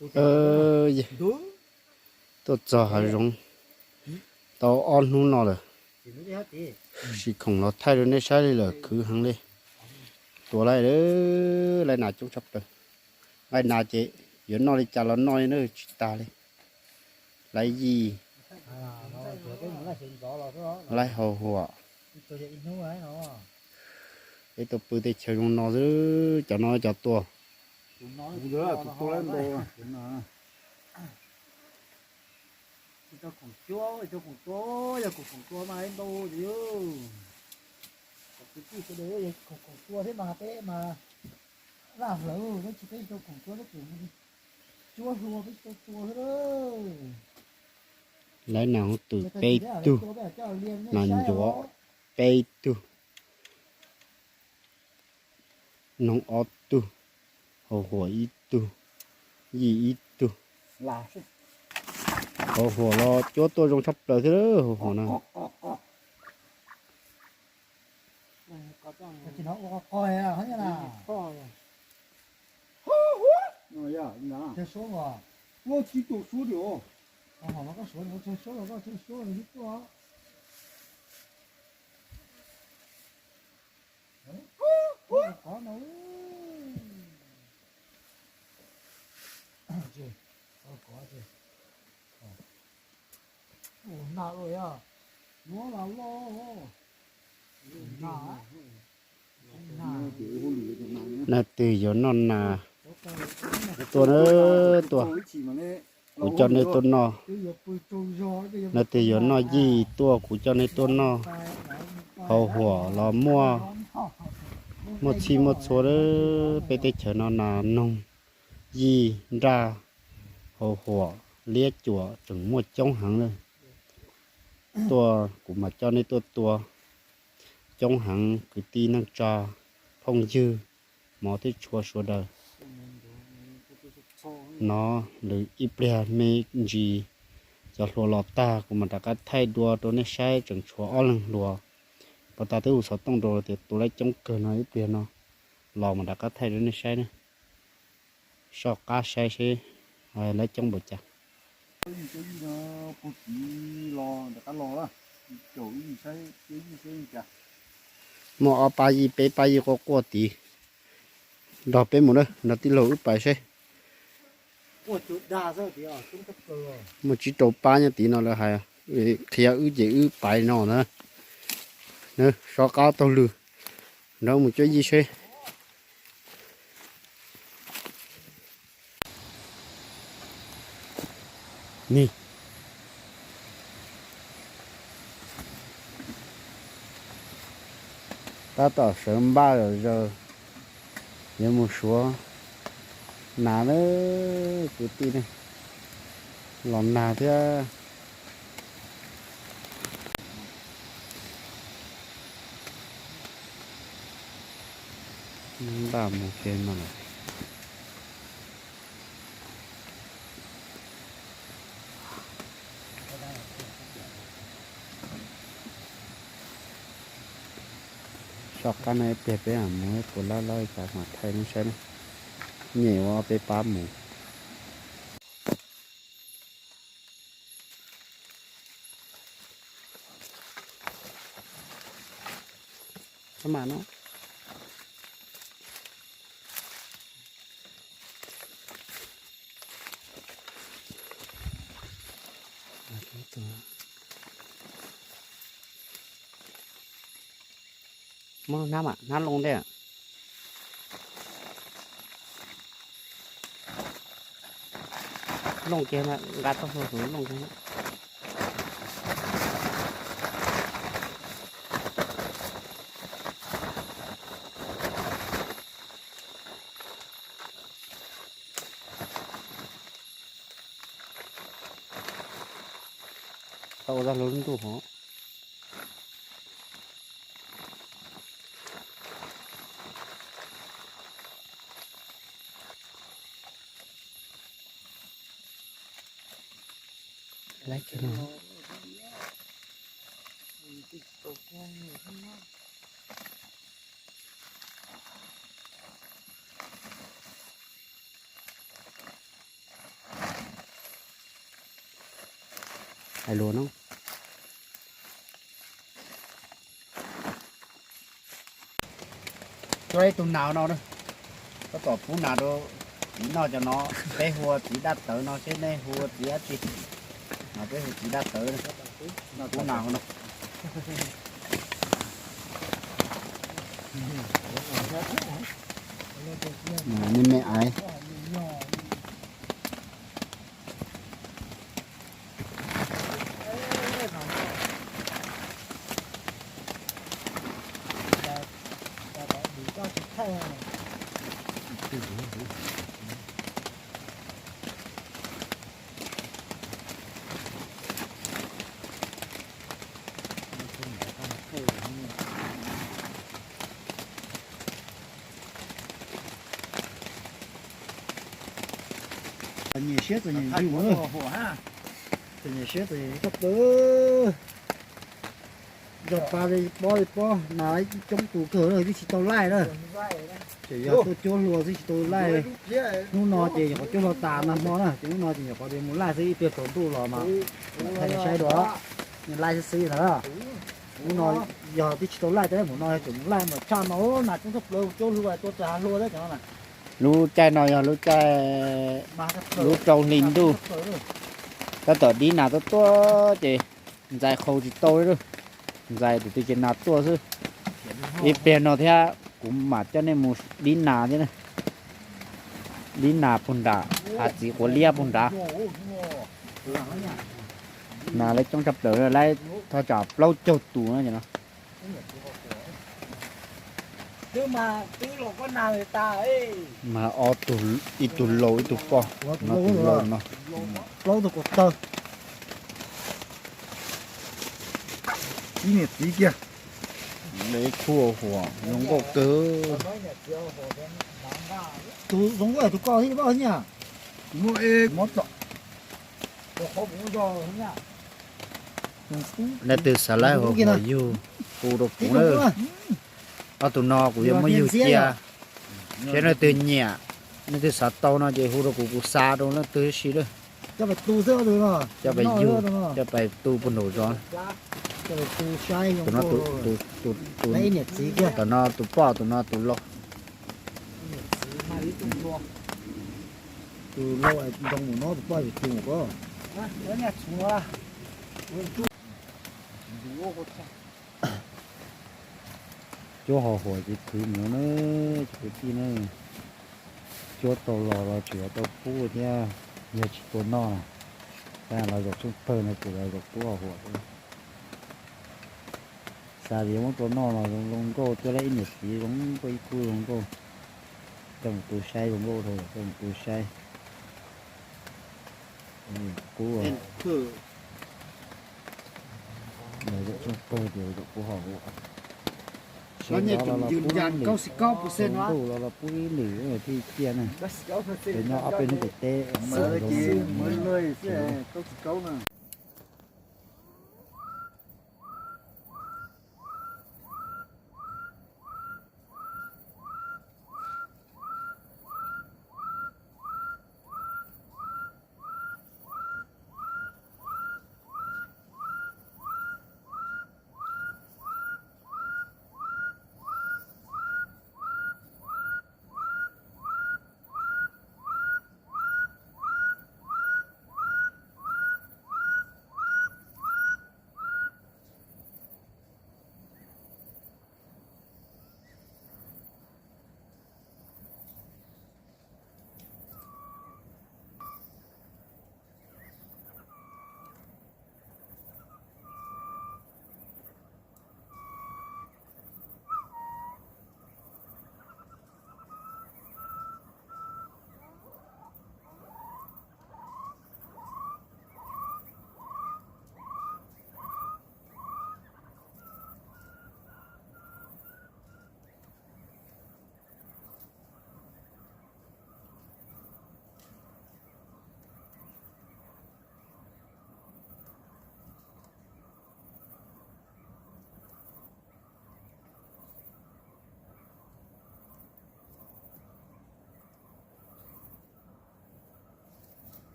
Tuaj txog hav zoov tau ob hnub no lawm, tsis khoom los thaij rau nej saib li lawm, khwv heev li. Tua laij, laij nas coob tshaj plaws. Laij nas ces yuav noj li cas los noj li na, tsis tas li. Laij yij, laij hau huam. Peb tuaj pw tej chaw zoo no xwb, cov no cov tua. Laij nas hauv twm peb tug, nas ncuav peb tug, noog ob tug, hau huam ib tug, yij ib tug. Hau huam los cuab tuaj zoo tshaj plaws thiab, hau huam na. Leej twg yuav noj nas tuaj na, tuaj, kuv coj nej tuaj noj. Leej twg yuav noj yij tuaj, kuv coj nej tuaj noj. Hau huam los muaj, muaj txhij muaj txhua, peb teb chaws no nas noog, yij, nraj, hau huam, liab cuam tseem muaj coob heev na. Tuaj kuv mam coj nej tuaj tua. Coob heev kwv tij neej tsa, phooj ywg, hmov thiab tshua sawv daws. No lwm ib pliag me ntsis cov hluas los tag kuv mam rov qab thaij dua rau nej saib, tseem tshuav ob leeg hluas. Pas tas twb hu xov tooj rau tias tua laib coob kawg no, ib pliag no los mam rov qab thaij rau nej saib na. Soj qab saib seb laib coob npaum cas. Muaj ob pab yij peb pab yij quaj quaj tid. Nrog peb mus na, nrog tij laug wb pais seb. Muaj tsib rau pab nyob tid no lawv hais, qhia wb ces wb pais no na. Soj qab taug lw, nrog mus cuab yij seb. Tab tom sawv npaj zom zaws yuav mus suav nas na, kwv tij ne, los nag thiab. Npaj mus ke no lawm. Soj qab no ib pliag peb mus puas lab lab li cas mam thaij nej saib na. Nyem ua peb pab mus. Muab hnab mam hnab loo ntej. Loo kiag, nqa tau hluas hluas loo kiag. Tau ua tau lub ntuj hov. Hais lus no. Tuaj ib tug nas no, tab tom pub nas rau txiv noj cov no. Peb hu ua txiv dab tawv no, seb nej hu ua txiv dab tsi. Peb hu txiv dab tawv, pub nas no. Me me aiv. Nyiam siab txom nyem yus, txom nyem siab txom nyem koj pw. Zog pa li pob li pob, nas ib coob tus kawg twb tsis tau laij na. Tseem yog tuaj cuab hlua twb tsis tau laij. Hnub no ces nyuam qhuav cuab hlua tas nag hmo na, ces hnub no ces nyuam qhuav mus laij xwb, ib pliag tsaus ntuj los mas thaij nej saib dua. Nws laij xwb xwb ntag. Hnub no yog twb tsis tau laij, tab mus no tseem mus laij mas tshaj no, nas coob tshaj plaws, cuab hlua tuaj txog hav hlua thiab cov no. Lub caij no yog lub caij, lub rau hli ntuj, tab tom dib nas tuaj tuaj ces ntxais qhau tsis tau li. Ntxais tus twg ces nas tuaj xwb. Ib pliag no thiab kuv mam coj nej mus dib nas thiab na. Dib nas puag nram hav txiv quav liab puag nrad. Nas lawv coob tshaj plaws, lawv thaj tsam plaub caug tus no. Mas ob tug, ib tug laus ib tug poj, no tus laus no. Plaub tug ko taw. Ib niam txiv kiag. Ib khub huam zoo nkauj kawg. Tus zoo nkauj tus ko thiab poj niam. Leej twg xav laij huam huam yug hu rau kuv na. Ob tug no kuv yuav muab yug cia. Seb leej twg nyiam, leej twg xav tau no ces hu rau kuv, kuv xa rau leej twg si lawm. Coj pais yug, coj pais tu puag nraum zos. Tus no, tus no tus poj, tus no tus laus. Tus laus ntoo mus no, tus poj tus tus ko. Cuab ho huam ces khwv mus na, cov kwv tij na. Cuab tau los los tseem yuav tau pub thiab, yog tsis tua noj na. Tab los zaum tsheej pawg no ces los zaum pub ho huam thiab. Xav tias muab tua noj los zoo zoo nkauj thiab, ib niam txiv zoo nkauj, ib khub zoo nkauj. Coj mus tu saib zoo nkauj dhau, coj mus tu saib. Qub, los zaum tsheej pawg ces zaum pub ho huam. Sawv ntxov los los pub ib lwm, zoo nkauj los los pub ib lwm thiaj ciaj na. Ces nyob ob peb hnub pem teb xwb.